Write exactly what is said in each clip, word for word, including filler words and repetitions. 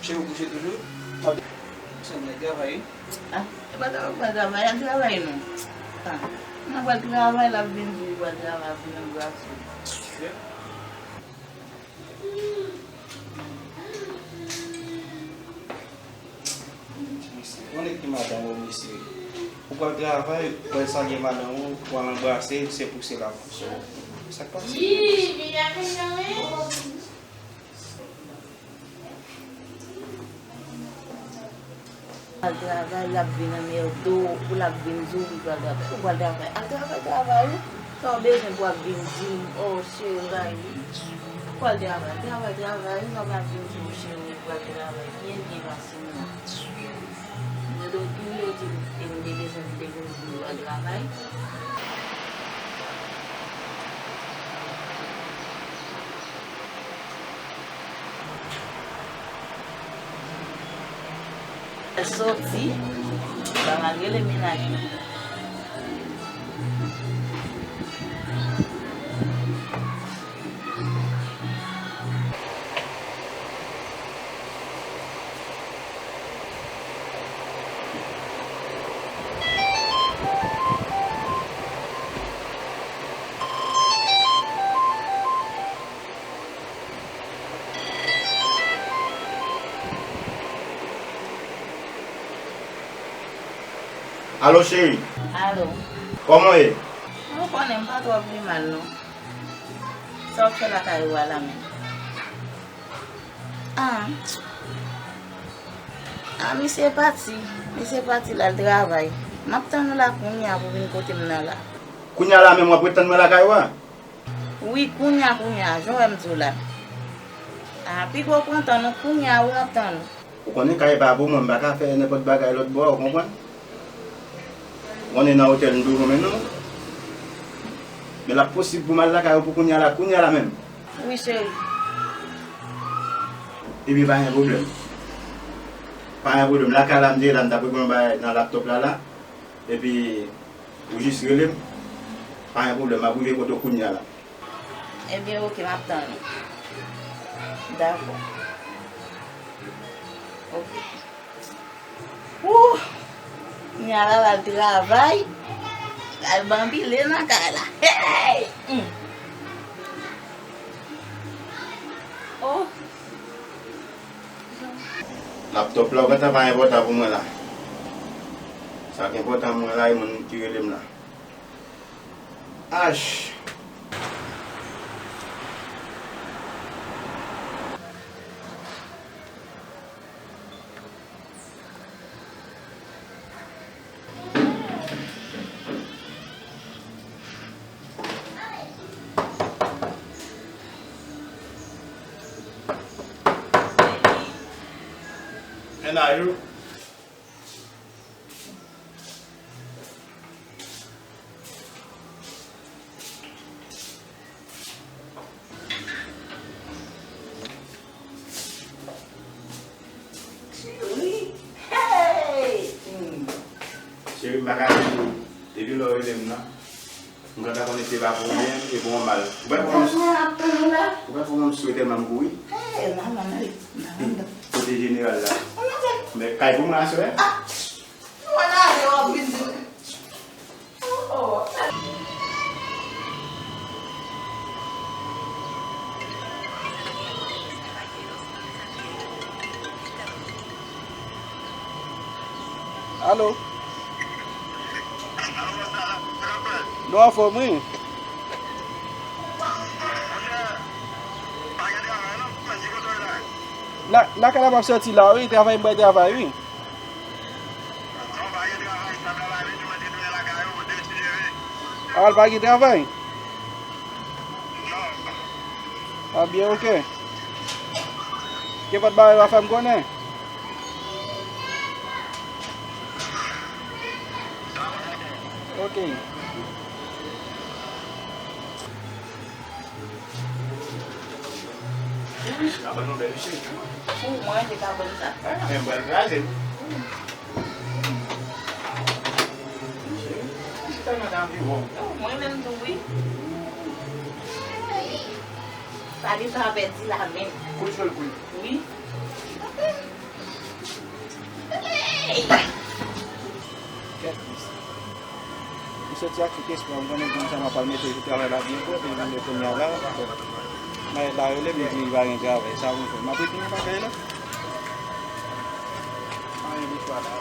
Cheri, ou kouche toujou? Sa nèg travay? Ah, e pa travay, pa travay, al travay non. Ah, nan pral travay, l ap vin di li pral travay, ap vin anbrase w. Mesye, konnen ki madanm ou, mesye. Ou pral travay, ou pral salye madanm ou, ou pral anbrase, se pou se la. So, sa k pase? Yi, vini ak yon jan, wi. Al travay, l ap vin anmède w, pou l ap vin di w li pral travay. Ou pral travay, al travay, travay, wi. Sa w bezwen pou w ap vin di m, o, cheri, m pa wi. Ou pral travay, travay, travay, wi. Sa w ap vin di m, cheri, m pral travay. Byen, byen pase. Mwen do tou lè di m te bezwen kite pou m al travay. Al soti, ba m al rele mennaj mwen. Alo, cheri. Alo. Kòman w ye? Ou konnen m pa twò pi mal, non. Sa w ap fè lakay ou a la menm? Ah. Ah, misye pati. Misye pati l al travay. M ap tann ou la kounye a pou vin kote m nan la. Kounye a la menm w ap ret tann mwen lakay ou a? Wi, kounye a, kounye a, jan w wè m di w la. Ah, piga w pran tan nou, kounye a, wi, m ap tann ou. Ou konnen kay pa pou mwen, m pa ka fè nenpòt bagay lòt bò, ou konprann? Ou konnen nan otèl m toujou mennen w. Men l ap posib pou m al lakay ou pou kounye a la, kounye a la menm. Wi, cheri. Ebyen, pa gen pwoblèm. Pa gen pwoblèm. Lakay la, m te ye la, m t ap regle yon bagay nan laptòp la, la. Epi, ou jis rele m. Pa gen pwoblèm, m ap rive kote w kounye a la. Ebyen, oke, m ap tann ou. Dakò. Oke. Wouh! Kounye a la, l al travay. L al banbile nan kay la. Hey! Hmm. Oh! Laptòp la, ou gentan pa enpòtan pou mwen la. Sa k enpòtan pou mwen la, e moun ki rele m la. Ach! And are you? Cheri, hey! Hmm. Cheri, m pa ka di w, depi lè w rele m nan, m gentan konnen se pa pou w byen, se pou w mal. Ou pa konn, ou pa konn m swe tèlman m kouri. Hey, nan, nan, nan, nan, nan. Kote jeneral la? Men kay pou mwen aswè. Ah! Mwen lave w ap vin di m. Oh, oh. Alo? Nou anfòm, wi. La, lakay la m ap sòti la, wi. Travay, m pral travay, wi. Al pa gen travay? A byen, oke. Kenpòt bagay w a fè m konnen. Oke. Kabann nou bèl, cheri. Pou mwen, se kabann sa. Men m pral kraze l. Cheri, chita nan anviwon. Oh, mwen menm tou, wi. Sa li sa pèdi la menm. Kout fè l kwi. Wi. Hey! Kèt, mesye. M soti ak tout espwa m, konnen granm sa m ap al mete sou travay la byen pwòp, e vin de kounye a la. Mayèt la rele m, li di li pa gen travay, sa pou m fè? M ap retounen lakay la. Pa gen lechwa la.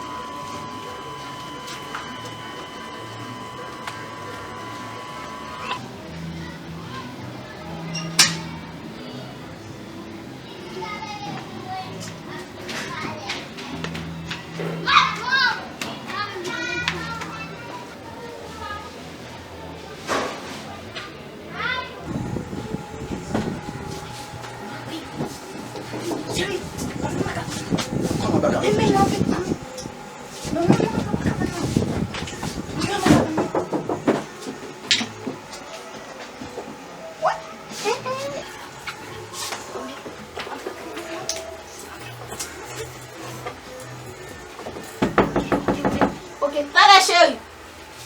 Ok, talè cheri.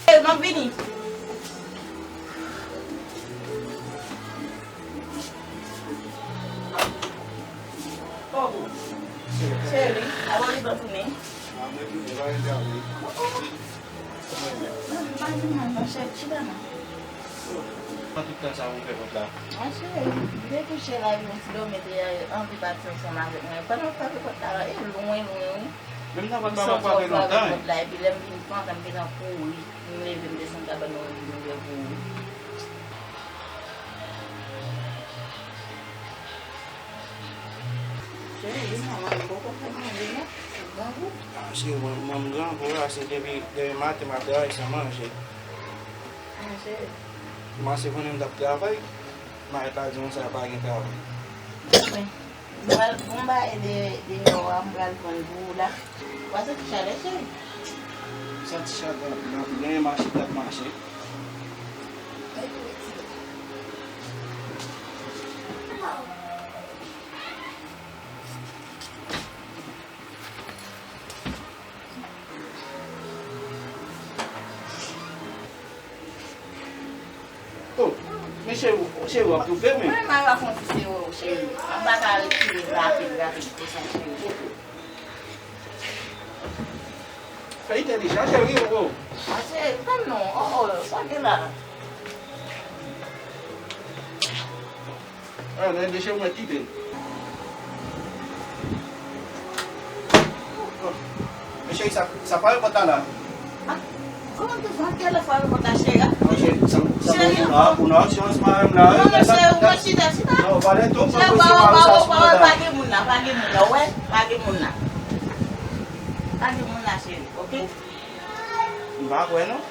Cheri, m ap vini. Oh, cheri, avan li pa tounen. Non, m pa vin mal non, cheri, chita non. Pandan tout tan sa ou fè kont la? Mwen cheri, m te kouche la, yon ti dòmi te anvi pati ansanm avèk mwen. Pandan w frape pòt la, e lwen, lwen, wi. Menm nan pòt la, m ap frape lontan, wi. Epi lè m vin pantan, m te nan kouri. M leve, m desann kabann nan, m vin ouvè pou ou. Cheri, manman, m poko fè manje non. Ou grangou? Ah, cheri, mwen, mwen m grangou la, se depi, depi maten m ap travay san manje. Ah, cheri. Kòmanse konnen m t ap travay, mayèt la di m sa pa gen travay. Mwen, m pral, bon bagay de, deyò a, m pral vann pou ou la. Ou pa santi chalè, cheri? Santi chalè, nan, nan, gen mache k ap mache. Oh, men cheri, cheri, w ap toufe, men. Mwen, mwen, mwen fè yon ti sere w, cheri. Mwen pa ka retire rapid, rapid konsa, cheri. Fè entèlijan, cheri, oh. Ah, cheri, tann non, oh, oh, sa gen la. Ah, nan deche mwen kite. Oh, men cheri, sa, sa pa repòt la la. Ah, kòman te fè? Kèl lè fwa repòt la, cheri? Ah, cheri, sa, sa cheri, bon, ah, pou nou aksyon, se pa menm la. Non, non, cheri, ou mwen chita, chita. Non, pa lè tou, cheri, pa, pa, pa, pa, pa gen moun la, pa gen moun la, wè, pa gen moun la. Pa gen moun la, cheri, ok? M pa kwè, non.